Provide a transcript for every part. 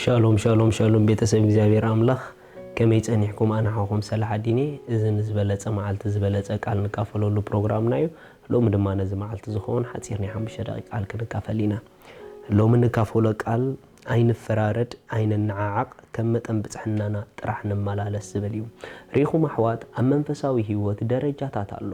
ሻሎም ሻሎም ሻሎም ቤተሰብ እግዚኣብሔር ኣምላኽ፣ ከመይ ጸኒሕኩም? ኣነ ሓኹም ሰላሓዲን እየ። እዚ ንዝበለጸ መዓልቲ ዝበለጸ ቃል ንካፈለሉ ፕሮግራምና እዩ። ሎሚ ድማ ነዚ መዓልቲ ዝኸውን ሓጺር ናይ ሓሙሽተ ደቂቕ ቃል ክንካፈል ኢና። ሎሚ ንካፈሎ ቃል ኣይንፈራረድ፣ ኣይንነዓዓቕ፣ ከም መጠን ብጽሕናና ጥራሕ ንመላለስ ዝብል እዩ። ርኢኹም ኣሕዋት፣ ኣብ መንፈሳዊ ህይወት ደረጃታት ኣሎ።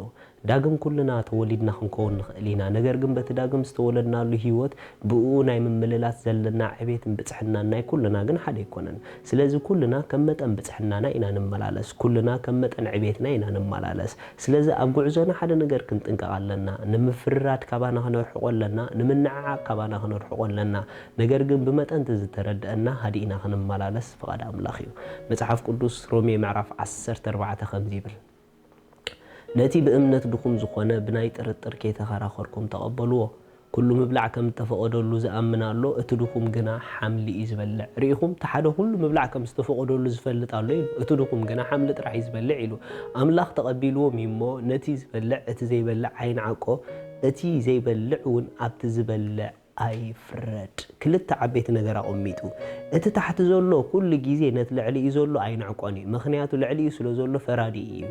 ዳግም ኩልና ተወሊድና ክንከውን ንኽእል ኢና፣ ነገር ግን በቲ ዳግም ዝተወለድናሉ ህይወት ብእኡ ናይ ምምልላስ ዘለና ዕቤትን ብጽሕናን ናይ ኩልና ግን ሓደ ኣይኮነን። ስለዚ ኩልና ከም መጠን ብጽሕናና ኢና ንመላለስ፣ ኩልና ከም መጠን ዕቤትና ኢና ንመላለስ። ስለዚ ኣብ ጉዕዞና ሓደ ነገር ክንጥንቀቕ ኣለና፣ ንምፍርራድ ካባና ክነርሕቆ ኣለና፣ ንምንዕዓቕ ካባና ክነርሕቆ ኣለና። ነገር ግን ብመጠን እቲ ዝተረድአና ሃዲእና ክንመላለስ ፍቓድ ኣምላኽ እዩ። መጽሓፍ ቅዱስ ሮሜ ምዕራፍ ዓሰርተ ኣርባዕተ ከምዚ ይብል፣ ነቲ ብእምነት ድኹም ዝኾነ ብናይ ጥርጥር ከይተኸራኸርኩም ተቐበልዎ። ኩሉ ምብላዕ ከም እተፈቐደሉ ዝኣምን ኣሎ፣ እቲ ድኹም ግና ሓምሊ እዩ ዝበልዕ። ርኢኹም፣ እቲ ሓደ ኩሉ ምብላዕ ከም ዝተፈቐደሉ ዝፈልጥ ኣሎ ኢሉ፣ እቲ ድኹም ግና ሓምሊ ጥራሕ እዩ ዝበልዕ ኢሉ። ኣምላኽ ተቐቢልዎም እዩ እሞ፣ ነቲ ዝበልዕ እቲ ዘይበልዕ ኣይንዓቆ፣ እቲ ዘይበልዕ እውን ኣብቲ ዝበልዕ ኣይፍረድ። ክልተ ዓበይቲ ነገር ኣቐሚጡ። እቲ ታሕቲ ዘሎ ኩሉ ግዜ ነቲ ልዕሊኡ ዘሎ ኣይንዕቆን እዩ፣ ምኽንያቱ ልዕሊኡ ስለ ዘሎ ፈራዲ እዩ።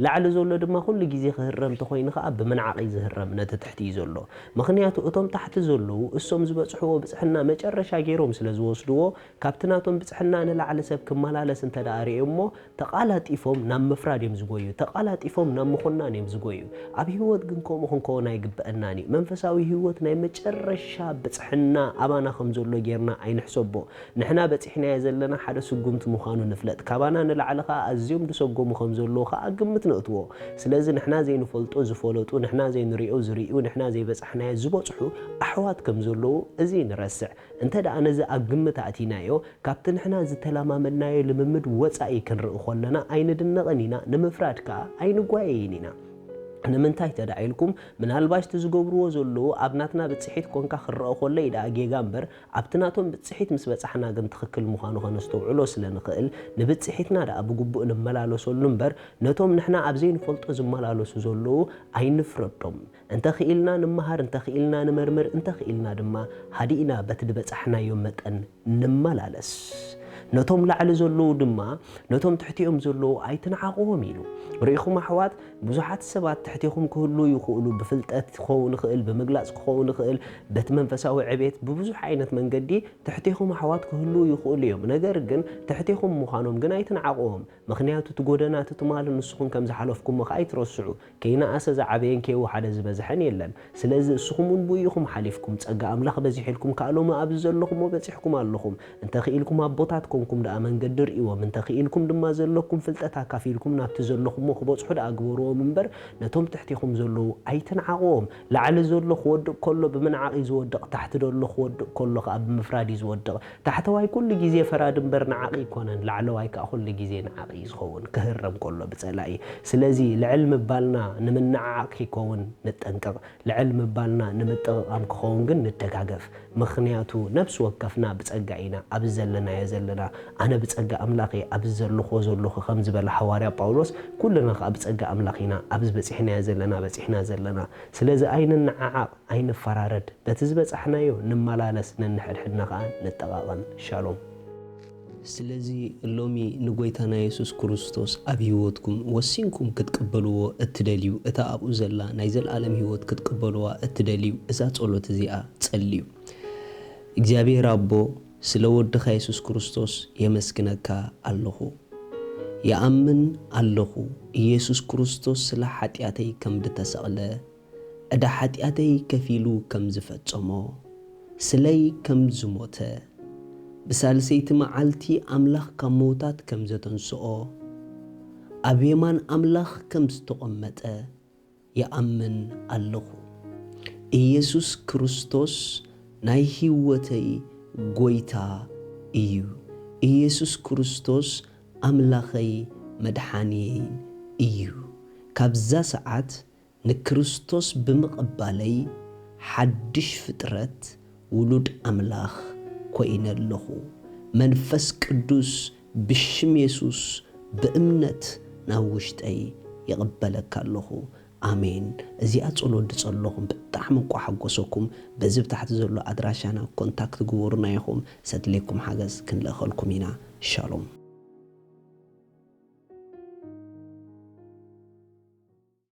ላዕሊ ዘሎ ድማ ኩሉ ግዜ ክህረም እንተኾይኑ ኸኣ ብምንዓቕ እዩ ዝህረም ነቲ ትሕቲ እዩ ዘሎ። ምኽንያቱ እቶም ታሕቲ ዘለዉ እሶም ዝበጽሕዎ ብጽሕና መጨረሻ ገይሮም ስለ ዝወስድዎ፣ ካብቲ ናቶም ብጽሕና ንላዕሊ ሰብ ክመላለስ እንተ ደኣ ርእዮም እሞ፣ ተቓላጢፎም ናብ ምፍራድ እዮም ዝጎዩ፣ ተቓላጢፎም ናብ ምኹናን እዮም ዝጎዩ። ኣብ ህይወት ግን ከምኡ ክንከውን ኣይግበአናን እዩ። መንፈሳዊ ህይወት ናይ መጨረሻ ብጽሕና ኣባና ከም ዘሎ ጌርና ኣይንሕሰቦ። ንሕና በጺሕናዮ ዘለና ሓደ ስጉምቲ ምዃኑ ንፍለጥ። ካባና ንላዕሊ ኸኣ ኣዝዮም ዝሰጎሙ ከም ዘለዉ ኸኣ ግምት ነእትዎ። ስለዚ ንሕና ዘይንፈልጦ ዝፈለጡ፣ ንሕና ዘይንሪኦ ዝርእዩ፣ ንሕና ዘይበጻሕናዮ ዝበጽሑ ኣሕዋት ከም ዘለዉ እዚ ንረስዕ። እንተ ደኣ ነዚ ኣብ ግምት ኣእቲናዮ፣ ካብቲ ንሕና ዝተለማመድናዮ ልምምድ ወጻኢ ክንርኢ ከለና ኣይንድነቕን ኢና፣ ንምፍራድ ከኣ ኣይንጓየይን ኢና። ንምንታይ እንተ ደኣ ኢልኩም፣ ምናልባሽ እቲ ዝገብርዎ ዘለዉ ኣብ ናትና ብጽሒት ኮንካ ክረአ ከሎ እዩ ደኣ ጌጋ እምበር፣ ኣብቲ ናቶም ብጽሒት ምስ በጻሕና ግን ትኽክል ምዃኑ ከነስተውዕሎ ስለ ንኽእል፣ ንብጽሒትና ደኣ ብግቡእ ንመላለሰሉ እምበር፣ ነቶም ንሕና ኣብ ዘይንፈልጦ ዝመላለሱ ዘለዉ ኣይንፍረዶም። እንተ ኽኢልና ንመሃር፣ እንተ ኽኢልና ንመርምር፣ እንተ ኽኢልና ድማ ሃዲእና በቲ ዝበጻሕናዮ መጠን ንመላለስ። ነቶም ላዕሊ ዘለዉ ድማ ነቶም ትሕቲኦም ዘለዉ ኣይትንዓቕዎም ኢሉ። ርኢኹም ኣሕዋት፣ ብዙሓት ሰባት ትሕቴኹም ክህልዉ ይኽእሉ፣ ብፍልጠት ክኸውን ይኽእል፣ ብምግላጽ ክኸውን ይኽእል፣ በቲ መንፈሳዊ ዕቤት ብብዙሕ ዓይነት መንገዲ ትሕቴኹም ኣሕዋት ክህልዉ ይኽእሉ እዮም። ነገር ግን ትሕቴኹም ምዃኖም ግን ኣይትንዓቕዎም። ምኽንያቱ እቲ ጎደና እቲ ትማሊ ንስኹም ከም ዝሓለፍኩሞ ከኣ ኣይትረስዑ። ከይነኣሰ ዝዓበየን ከይወሓደ ዝበዝሐን የለን። ስለዚ እስኹም እውን ብኡ ኢኹም ሓሊፍኩም። ጸጋ ኣምላኽ በዚሑልኩም ከኣ ሎሚ ኣብዚ ዘለኹሞ በጺሕኩም ኣለኹም። እንተ ኽኢልኩም ኣቦታት ኮንኩም ደኣ መንገዲ ርእይዎም፣ እንተ ኽኢልኩም ድማ ዘለኩም ፍልጠት ኣካፊልኩም ናብቲ ዘለኹሞ ክበጽሑ ደኣ ግበርዎም እምበር ነቶም ትሕቴኹም ዘለዉ ኣይትንዓቕዎም። ላዕሊ ዘሎ ክወድቕ ከሎ ብምንዓቕ እዩ ዝወድቕ፣ ታሕቲ ዘሎ ክወድቕ ከሎ ከኣ ብምፍራድ እዩ ዝወድቕ። ታሕተዋይ ኩሉ ግዜ ፈራዲ እምበር ነዓቒ ኣይኮነን፣ ላዕለዋይ ከኣ ኩሉ ግዜ ነዓቒ እዩ ዝኸውን፣ ክህረም ከሎ ብጸላኢ። ስለዚ ልዕል ምባልና ንምንዕዓቕ ከይከውን ንጠንቀቕ፣ ልዕል ምባልና ንምጥቕቓም ክኸውን ግን ንደጋገፍ። ምኽንያቱ ነፍሲ ወከፍና ብጸጋ ኢና ኣብዚ ዘለናዮ ዘለና። ኣነ ብጸጋ ኣምላኽ እየ ኣብዚ ዘለኹዎ ዘለኹ ከም ዝበለ ሃዋርያ ጳውሎስ፣ ኩልና ከኣ ብጸጋ ኣምላኽ ኢና ኣብዚ በጺሕናዮ ዘለና በጺሕና ዘለና። ስለዚ ኣይንነዓዓቕ፣ ኣይንፈራረድ፣ በቲ ዝበጻሕናዮ ንመላለስ፣ ነንሕድሕድና ኸኣ ንጠቓቐም። ሻሎም። ስለዚ ሎሚ ንጎይታና የሱስ ክርስቶስ ኣብ ህይወትኩም ወሲንኩም ክትቅበልዎ እትደልዩ፣ እታ ኣብኡ ዘላ ናይ ዘለኣለም ህይወት ክትቅበልዋ እትደልዩ፣ እዛ ጸሎት እዚኣ ጸልዩ። እግዚኣብሔር ኣቦ፣ ስለ ወድኻ የሱስ ክርስቶስ የመስግነካ ኣለኹ። ይኣምን ኣለኹ፣ ኢየሱስ ክርስቶስ ስለ ሓጢኣተይ ከም ድተሰቕለ፣ ዕዳ ሓጢኣተይ ከፊሉ ከም ዝፈጸሞ፣ ስለይ ከም ዝሞተ፣ ብሳልሰይቲ መዓልቲ ኣምላኽ ካብ ምዉታት ከም ዘተንስኦ፣ ኣብ የማን ኣምላኽ ከም ዝተቖመጠ ይኣምን ኣለኹ። ኢየሱስ ክርስቶስ ናይ ህይወተይ ጎይታ እዩ። ኢየሱስ ክርስቶስ ኣምላኸይ መድሓንየይን እዩ። ካብዛ ሰዓት ንክርስቶስ ብምቕባለይ ሓድሽ ፍጥረት ውሉድ ኣምላኽ ኮይነ ኣለኹ። መንፈስ ቅዱስ ብሽም የሱስ ብእምነት ናብ ውሽጠይ ይቕበለካ ኣለኹ። ኣሜን። እዚኣ ጸሎት ድጸለኹም ብጣዕሚ እንቋ ሓጎሰኩም። በዚ ብታሕቲ ዘሎ ኣድራሻና ኮንታክት ግበሩና ኢኹም። ሰድሌኩም ሓገዝ ክንልእኸልኩም ኢና። ሻሎም።